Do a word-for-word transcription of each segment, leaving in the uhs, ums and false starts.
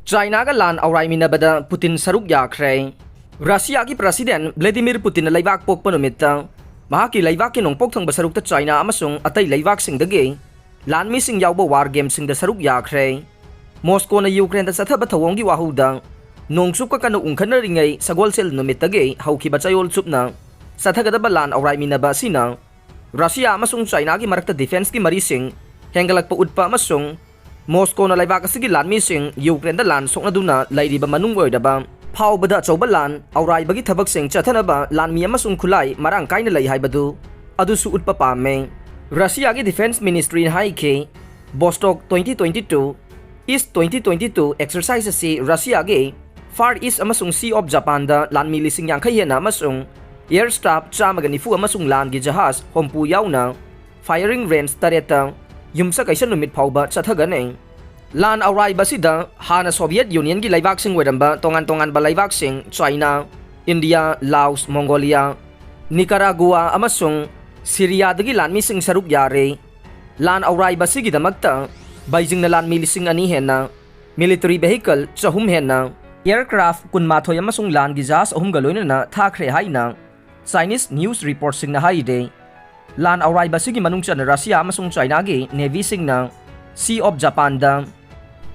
ꯆꯥꯏꯅꯥꯒ ꯂꯥꯟ ꯑꯧꯔꯥꯏꯃꯤꯟꯅꯕꯗ ꯄꯨꯇꯤꯟ ꯁꯔꯨꯛ ꯌꯥꯈ꯭ꯔꯦ꯫ ꯔꯁꯤꯌꯥꯒꯤ ꯄ꯭ꯔꯁꯤꯗꯦꯟ ꯚ꯭ꯂꯦꯗꯤꯃꯤꯔ ꯄꯨꯇꯤꯟꯅ ꯂꯩꯕꯥꯛ ꯄꯣꯛꯄ ꯅꯨꯃꯤꯠꯇ ꯃꯍꯥꯛꯀꯤ ꯂꯩꯕꯥꯛꯀꯤ ꯅꯣꯡꯄꯣꯛ ꯊꯪꯕ ꯁꯔꯨꯛꯇ ꯆꯥꯏꯅꯥ ꯑꯃꯁꯨꯡ ꯑꯇꯩ ꯂꯩꯕꯥꯛꯁꯤꯡꯗꯒꯤ ꯂꯥꯟꯃꯤꯁꯤꯡ ꯌꯥꯎꯕ ꯋꯥꯔ ꯒꯦꯝꯁꯤꯡꯗ ꯁꯔꯨꯛ ꯌꯥꯈ꯭ꯔꯦ꯫ ꯃꯣꯁꯀꯣꯅ ꯌꯨꯀ꯭ꯔꯦꯟꯗ ꯆꯠꯊꯕ ꯊꯧꯑꯣꯡꯒꯤ ꯋꯥꯍꯧꯗ ꯅꯣꯡꯆꯨꯞꯀ ꯀꯟꯅ ꯎꯪꯈꯠꯅꯔꯤꯉꯩ ꯁꯒꯣꯜꯁꯦꯜ ꯅꯨꯃꯤꯠꯇꯒꯤ ꯍꯧꯈꯤꯕ ꯆꯌꯣꯜ ꯆꯨꯞꯅ ꯆꯠꯊꯒꯗꯕ ꯂꯥꯟ ꯑꯧꯔꯥꯏꯃꯤꯟꯅꯕ ꯑꯁꯤꯅ ꯔꯁꯤꯌꯥ ꯑꯃꯁꯨꯡ ꯆꯥꯏꯅꯥꯒꯤ ꯃꯔꯛꯇ ꯗꯤꯐꯦꯟꯁꯀꯤ ꯃꯔꯤꯁꯤꯡ ꯍꯦꯟꯒꯠꯂꯛꯄ ꯎꯠꯄ ꯑꯃꯁꯨꯡ ꯃꯣꯁꯀꯣꯅ ꯂꯩꯕꯥꯛ ꯑꯁꯤꯒꯤ ꯂꯥꯟꯃꯤꯁꯤꯡ ꯌꯨꯀ꯭ꯔꯦꯟꯗ ꯂꯥꯟ ꯁꯣꯛꯅꯗꯨꯅ ꯂꯩꯔꯤꯕ ꯃꯅꯨꯡ ꯑꯣꯏꯔꯕ ꯐꯥꯎꯕꯗ ꯑꯆꯧꯕ ꯂꯥꯟ ꯑꯧꯔꯥꯏꯕꯒꯤ ꯊꯕꯛꯁꯤꯡ ꯆꯠꯊꯅꯕ ꯂꯥꯟꯃꯤ ꯑꯃꯁꯨꯡ ꯈꯨꯠꯂꯥꯏ ꯃꯔꯥꯡ ꯀꯥꯏꯅ ꯂꯩ ꯍꯥꯏꯕꯗꯨ ꯑꯗꯨꯁꯨ ꯎꯠꯄ ꯄꯥꯝꯃꯦ꯫ ꯔꯁꯤꯌꯥꯒꯤ ꯗꯤꯐꯦꯟꯁ ꯃꯤꯅꯤꯁꯇ꯭ꯔꯤꯅ ꯍꯥꯏꯈꯤ, ꯕꯣꯁꯇꯣꯛ twenty twenty-two East twenty twenty-two exercise ꯑꯁꯤ ꯔꯁꯤꯌꯥꯒꯤ Far East ꯑꯃꯁꯨꯡ Sea of Japanꯗ ꯂꯥꯟꯃꯤ ꯂꯤꯁꯤꯡ ꯌꯥꯡꯈꯩ ꯍꯦꯟꯅ ꯑꯃꯁꯨꯡ aircraft ꯆꯥꯝꯃꯒ ꯅꯤꯐꯨ ꯑꯃꯁꯨꯡ ꯂꯥꯟꯒꯤ ꯖꯍꯥꯖ ꯍꯨꯝꯐꯨ ꯌꯥꯎꯅ firing range ꯇꯔꯦꯠꯇ ꯌꯨꯝꯁꯀꯩꯁ ꯅꯨꯃꯤꯠ ꯐꯥꯎꯕ ꯆꯠꯊꯒꯅꯤ꯫ ꯂꯥꯟ ꯑꯧꯔꯥꯏꯕ ꯑꯁꯤꯗ ꯍꯥꯟꯅ ꯁꯣꯚꯤꯌꯦꯠ ꯌꯨꯅꯤꯌꯟꯒꯤ ꯂꯩꯕꯥꯛꯁꯤꯡ ꯑꯣꯏꯔꯝꯕ ꯇꯣꯉꯥꯟ ꯇꯣꯉꯥꯟꯕ ꯂꯩꯕꯥꯛꯁꯤꯡ ꯆꯥꯏꯅꯥ, ꯏꯟꯗꯤꯌꯥ, ꯂꯥꯎꯁ, ꯃꯣꯡꯒꯣꯂꯤꯌꯥ, ꯅꯤꯀꯥꯔꯥꯒꯨꯋꯥ ꯑꯃꯁꯨꯡ ꯁꯤꯔꯤꯌꯥꯗꯒꯤ ꯂꯥꯟꯃꯤꯁꯤꯡ ꯁꯔꯨꯛ ꯌꯥꯔꯦ꯫ ꯂꯥꯟ ꯑꯧꯔꯥꯏꯕ ꯑꯁꯤꯒꯤꯗꯃꯛꯇ ꯕꯩꯖꯤꯡꯅ ꯂꯥꯟꯃꯤ ꯂꯤꯁꯤꯡ ꯑꯅꯤ ꯍꯦꯟꯅ, military vehicle ꯆꯍꯨꯝ ꯍꯦꯟꯅ, aircraft ꯀꯨꯟꯃꯥꯊꯣꯏ ꯑꯃꯁꯨꯡ ꯂꯥꯟꯒꯤ ꯖꯍꯥꯖ ꯑꯍꯨꯝꯒ ꯂꯣꯏꯅꯅ ꯊꯥꯈ꯭ꯔꯦ ꯍꯥꯏꯅ Chinese news reportꯁꯤꯡꯅ ꯍꯥꯏꯔꯤ꯫ ꯂꯥꯟ ꯑꯧꯔꯥꯏꯕ ꯑꯁꯤꯒꯤ ꯃꯅꯨꯡ ꯆꯟꯅ ꯔꯁꯤꯌꯥ ꯑꯃꯁꯨꯡ ꯆꯥꯏꯅꯥꯒꯤ navyꯁꯤꯡꯅ Sea of Japanꯗ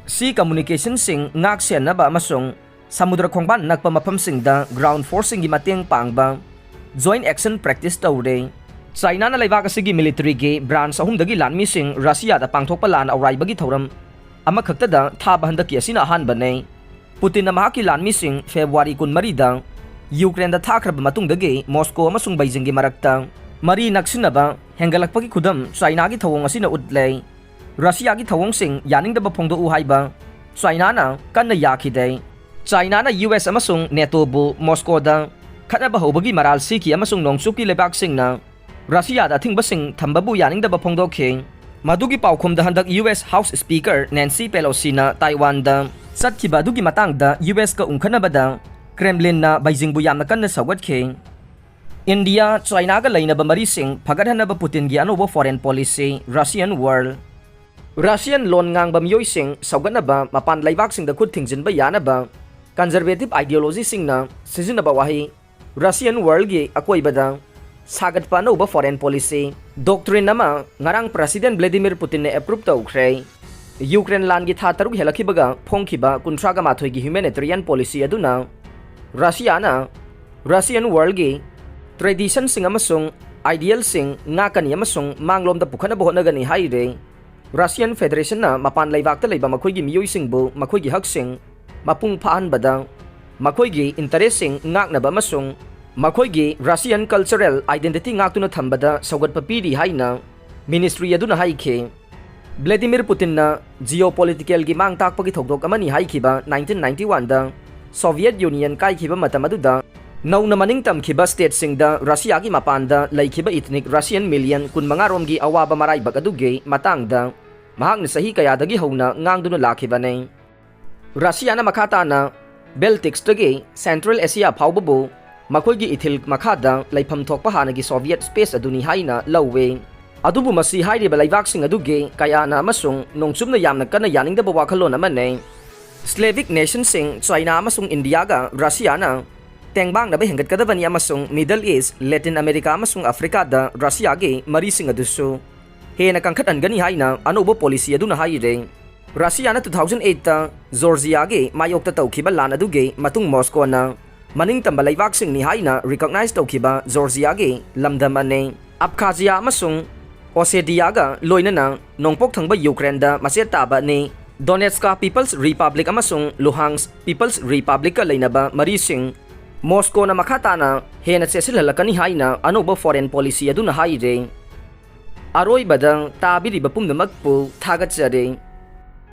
sea communicationꯁꯤꯡ ꯉꯥꯛ ꯁꯦꯟꯅꯕ ꯑꯃꯁꯨꯡ ꯁꯃꯨꯗ꯭ꯔ ꯈꯣꯡꯕꯥꯟ ꯅꯛꯄ ꯃꯐꯝꯁꯤꯡꯗ ground forceꯁꯤꯡꯒꯤ ꯃꯇꯦꯡ ꯄꯥꯡꯕ joint action practice ꯇꯧꯔꯦ꯫ ꯆꯥꯏꯅꯥꯅ ꯂꯩꯕꯥꯛ ꯑꯁꯤꯒꯤ militaryꯒꯤ branch ꯑꯍꯨꯝꯗꯒꯤ ꯂꯥꯟꯃꯤꯁꯤꯡ ꯔꯁꯤꯌꯥꯗ ꯄꯥꯡꯊꯣꯛꯄ ꯂꯥꯟ ꯑꯧꯔꯥꯏꯕꯒꯤ ꯊꯧꯔꯝ ꯑꯃꯈꯛꯇꯗ ꯊꯥꯕ ꯍꯟꯗꯛꯀꯤ ꯑꯁꯤꯅ ꯑꯍꯥꯟꯕꯅꯦ꯫ ꯄꯨꯇꯤꯟꯅ ꯃꯍꯥꯛꯀꯤ ꯂꯥꯟꯃꯤꯁꯤꯡ ꯐꯦꯕ꯭ꯔꯨꯋꯥꯔꯤ ꯀꯨꯟꯃꯔꯤꯗ ꯌꯨꯀ꯭ꯔꯦꯟꯗ ꯊꯥꯈ꯭ꯔꯕ ꯃꯇꯨꯡꯗꯒꯤ ꯃꯣꯁꯀꯣ ꯑꯃꯁꯨꯡ ꯕꯩꯖꯤꯡꯒꯤ ꯃꯔꯛꯇ ꯃꯔꯤ ꯅꯛꯁꯤꯟꯅꯕ ꯍꯦꯟꯒꯠꯂꯛꯄꯒꯤ ꯈꯨꯗꯝ ꯆꯥꯏꯅꯥꯒꯤ ꯊꯧꯑꯣꯡ ꯑꯁꯤꯅ ꯎꯠꯂꯦ꯫ ꯔꯁꯤꯌꯥꯒꯤ ꯊꯧꯑꯣꯡꯁꯤꯡ ꯌꯥꯅꯤꯡꯗꯕ ꯐꯣꯡꯗꯣꯛꯎ ꯍꯥꯏꯕ ꯆꯥꯏꯅꯥꯅ ꯀꯟꯅ ꯌꯥꯈꯤꯗꯦ꯫ ꯆꯥꯏꯅꯥꯅ ꯌꯨ ꯑꯦꯁ ꯑꯃꯁꯨꯡ ꯅꯦꯇꯣꯕꯨ ꯃꯣꯁꯀꯣꯗ ꯈꯠꯅꯕ ꯍꯧꯕꯒꯤ ꯃꯔꯥꯜ ꯁꯤꯈꯤ ꯑꯃꯁꯨꯡ ꯅꯣꯡꯆꯨꯞꯀꯤ ꯂꯩꯕꯥꯛꯁꯤꯡꯅ ꯔꯁꯤꯌꯥꯗ ꯑꯊꯤꯡꯕꯁꯤꯡ ꯊꯝꯕꯕꯨ ꯌꯥꯅꯤꯡꯗꯕ ꯐꯣꯡꯗꯣꯛꯈꯤ꯫ ꯃꯗꯨꯒꯤ ꯄꯥꯎꯈꯨꯝꯗ ꯍꯟꯗꯛ U S House Speaker Nancy Pelosiꯅ ꯇꯥꯏꯋꯥꯟꯗ ꯆꯠꯈꯤꯕ ꯑꯗꯨꯒꯤ ꯃꯇꯥꯡꯗ ꯌꯨ ꯑꯦꯁꯀ ꯎꯪꯈꯠꯅꯕꯗ ꯀ꯭ꯔꯦꯝꯂꯤꯟꯅ ꯕꯩꯖꯤꯡꯕꯨ ꯌꯥꯝꯅ ꯀꯟꯅ ꯁꯧꯒꯠꯈꯤ꯫ ꯏꯟꯗꯤꯌꯥ, ꯆꯥꯏꯅꯥꯒ ꯂꯩꯅꯕ ꯃꯔꯤꯁꯤꯡ ꯐꯒꯠꯍꯟꯅꯕ ꯄꯨꯇꯤꯟꯒꯤ ꯑꯅꯧꯕ foreign policy, Russian world꯫ Russian ꯂꯣꯟ ꯉꯥꯡꯕ ꯃꯤꯑꯣꯏꯁꯤꯡ ꯁꯧꯒꯠꯅꯕ ꯃꯄꯥꯟ ꯂꯩꯕꯥꯛꯁꯤꯡꯗ ꯈꯨꯠ ꯊꯤꯡꯖꯤꯟꯕ ꯌꯥꯅꯕ conservative ideologyꯁꯤꯡꯅ ꯁꯤꯖꯤꯟꯅꯕ ꯋꯥꯍꯩ꯫ Russian worldꯒꯤ ꯑꯀꯣꯏꯕꯗ ꯁꯥꯒꯠꯄ ꯑꯅꯧꯕ foreign policy doctrine ꯑꯃ ꯉꯔꯥꯡ President Vladimir Putinꯅ approve ꯇꯧꯈ꯭ꯔꯦ꯫ Ukraine ꯂꯥꯟꯒꯤ ꯊꯥ ꯇꯔꯨꯛ ꯍꯦꯜꯂꯛꯈꯤꯕꯒ ꯐꯣꯡꯈꯤꯕ ꯀꯨꯟꯊ꯭ꯔꯥꯒ ꯃꯥꯊꯣꯏꯒꯤ humanitarian policy ꯑꯗꯨꯅ Russiaꯅ Russian worldꯒꯤ traditionꯁꯤꯡ ꯑꯃꯁꯨꯡ idealꯁꯤꯡ ꯉꯥꯛꯀꯅꯤ ꯑꯃꯁꯨꯡ ꯃꯥꯡꯂꯣꯝꯗ ꯄꯨꯈꯠꯅꯕ ꯍꯣꯠꯅꯒꯅꯤ ꯍꯥꯏꯔꯦ꯫ Russian Federationna ꯃꯄꯥꯟ ꯂꯩꯕꯥꯛꯇ ꯂꯩꯕ ꯃꯈꯣꯏꯒꯤ ꯃꯤꯑꯣꯏꯁꯤꯡꯕꯨ ꯃꯈꯣꯏꯒꯤ ꯍꯛꯁꯤꯡ ꯃꯄꯨꯡ ꯐꯥꯍꯟꯕꯗ, ꯃꯈꯣꯏꯒꯤ interestꯁꯤꯡ ꯉꯥꯛꯅꯕ ꯑꯃꯁꯨꯡ ꯃꯈꯣꯏꯒꯤ Russian cultural identity ꯉꯥꯛꯇꯨꯅ ꯊꯝꯕꯗ ꯁꯧꯒꯠꯄ ꯄꯤꯔꯤ ꯍꯥꯏꯅ ministry ꯑꯗꯨꯅ ꯍꯥꯏꯈꯤ꯫ Vladimir Putinꯅ geopoliticalꯒꯤ ꯃꯥꯡ ꯇꯥꯛꯄꯒꯤ ꯊꯧꯗꯣꯛ ꯑꯃꯅꯤ ꯍꯥꯏꯈꯤꯕ nineteen ninety oneꯗ Soviet Union ꯀꯥꯏꯈꯤꯕ ꯃꯇꯝ ꯑꯗꯨꯗ ꯅꯧꯅ ꯃꯅꯤꯡ ꯇꯝꯈꯤꯕ stateꯁꯤꯡꯗ Russiaꯒꯤ ꯃꯄꯥꯟꯗ ꯂꯩꯈꯤꯕ ethnic Russian million ꯀꯨꯟꯃꯉꯥ ꯔꯣꯝꯒꯤ ꯑꯋꯥꯕ ꯃꯔꯥꯏꯕꯛ ꯑꯗꯨꯒꯤ ꯃꯇꯥꯡꯗ ꯃꯍꯥꯛꯅ ꯆꯍꯤ ꯀꯌꯥꯗꯒꯤ ꯍꯧꯅ ꯉꯥꯡꯗꯨꯅ ꯂꯥꯛꯈꯤꯕꯅꯤ꯫ Russiaꯅ ꯃꯈꯥ ꯇꯥꯅ Balticsꯇꯒꯤ Central Asia ꯐꯥꯎꯕꯕꯨ ꯃꯈꯣꯏꯒꯤ ꯏꯊꯤꯜ ꯃꯈꯥꯗ ꯂꯩꯐꯝ ꯊꯣꯛꯄ ꯍꯥꯟꯅꯒꯤ Soviet space ꯑꯗꯨꯅꯤ ꯍꯥꯏꯅ ꯂꯧꯏ꯫ ꯑꯗꯨꯕꯨ ꯃꯁꯤ ꯍꯥꯏꯔꯤꯕ ꯂꯩꯕꯥꯛꯁꯤꯡ ꯑꯗꯨꯒꯤ ꯀꯌꯥꯅ ꯑꯃꯁꯨꯡ ꯅꯣꯡꯆꯨꯞꯅ ꯌꯥꯝꯅ ꯀꯟꯅ ꯌꯥꯅꯤꯡꯗꯕ ꯋꯥꯈꯜꯂꯣꯟ ꯑꯃꯅꯤ꯫ Slavic nationꯁꯤꯡ China ꯑꯃꯁꯨꯡ Indiaꯒ Russiaꯅ ꯇꯦꯡꯕꯥꯡꯅꯕ ꯍꯦꯟꯒꯠꯀꯗꯕꯅꯤ ꯑꯃꯁꯨꯡ Middle East, Latin America ꯑꯃꯁꯨꯡ Africaꯗ Russiaꯒꯤ ꯃꯔꯤꯁꯤꯡ ꯑꯗꯨꯁꯨ ꯍꯦꯟꯅ ꯀꯟꯈꯠꯍꯟꯒꯅꯤ ꯍꯥꯏꯅ ꯑꯅꯧꯕ policy ꯑꯗꯨꯅ ꯍꯥꯏꯔꯦ꯫ Russiaꯅ two thousand eightꯇ Georgiaꯒꯤ ꯃꯥꯌꯣꯛꯇ ꯇꯧꯈꯤꯕ ꯂꯥꯟ ꯑꯗꯨꯒꯤ ꯃꯇꯨꯡ Moscowꯅ ꯃꯅꯤꯡꯇꯝꯕ ꯂꯩꯕꯥꯛꯁꯤꯡꯅꯤ ꯍꯥꯏꯅ recognize ꯇꯧꯈꯤꯕ Georgiaꯒꯤ ꯂꯝꯗꯝ ꯑꯅꯤ, Abkhazia ꯑꯃꯁꯨꯡ Ossetiaꯒ ꯂꯣꯏꯅꯅ ꯅꯣꯡꯄꯣꯛ ꯊꯪꯕ Ukraineꯗ ꯃꯆꯦꯠ ꯇꯥꯕ ꯑꯅꯤ, Donetsk People's Republic ꯑꯃꯁꯨꯡ Luhansk People's Republicꯀ ꯂꯩꯅꯕ ꯃꯔꯤꯁꯤꯡ Moscowꯅ ꯃꯈꯥ ꯇꯥꯅ ꯍꯦꯟꯅ ꯆꯦꯠꯁꯤꯜꯍꯜꯂꯛꯀꯅꯤ ꯍꯥꯏꯅ ꯑꯅꯧꯕ foreign policy ꯑꯗꯨꯅ ꯍꯥꯏꯔꯦ꯫ ꯑꯔꯣꯏꯕꯗ ꯇꯥꯕꯤꯔꯤꯕ ꯄꯨꯝꯅꯃꯛꯄꯨ ꯊꯥꯒꯠꯆꯔꯤ꯫